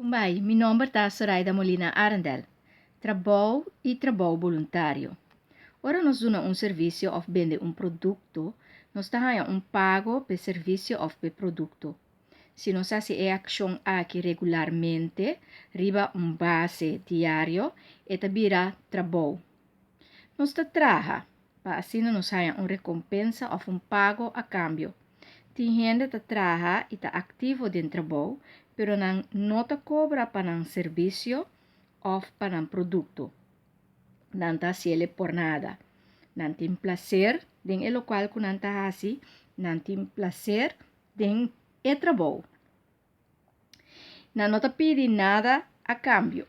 Kumbai, mi nomber ta Soraida Molina Arendel. Trabou i trabou boluntario. Ora nos duna un servisio òf bende un produkto, nos ta haña un pago p'e servisio òf p'e produkto. Si nos hasi e akshon aki regularmente, riba un base diario, e ta bira trabou. Nos ta traha pa asina nos haña un rekompensa òf un pago a kambio. Tin hende ta traha i ta aktivo den trabou, pero nan no ta kobra pa nan servisio òf pa nan produkto. Nan ta hasiel e por nada. Nan tin plaser den e lokual ku nan ta hasi, nan tin plaser den e trabou. Nan no ta pidi nada a kambio.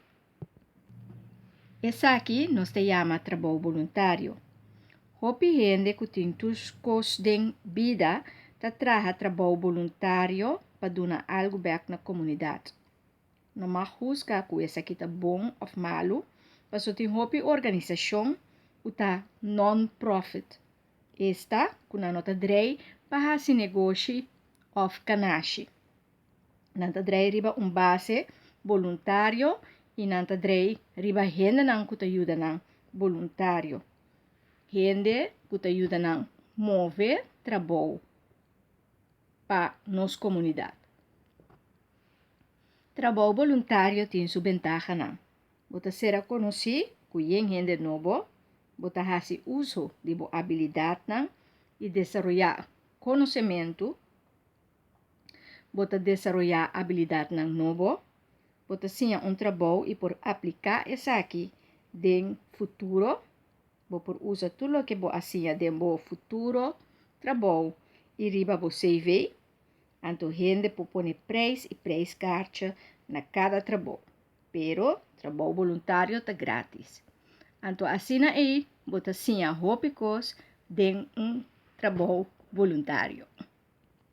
Esaki nos ta yama trabou boluntario. Hopi hende ku tin tur kos den bida ta traha trabou boluntario pa duna algu bèk na komunidat. No mag husga ku esaki ta bon òf malu, paso tin hopi organisashon ku ta non-profit, esta ku nan no ta drei pa hasi negoshi òf kanashi. Nan ta drei riba un base boluntario i nan ta drei riba hendenan ku ta yuda nan boluntario. Hende ku ta yuda nan move trabou pa nos komunidat. Trabou boluntario tin su bentahanan. Bo ta sera konosí ku yen hende nobo, bo ta hasi uso di bo abilidatnan i desaroyá konosementu. Bo ta desaroyá abilidatnan nobo, bo ta siña un trabou i por apliká esaki den futuro. Bo por usa tur loke bo a siña den bo futuro trabou i riba bo CV. Anto hende por pone preis i preiskaartje na kada trabou. Pero trabou boluntario ta grátis. Anto asina ei bo ta siña hopi kos den un trabou boluntario.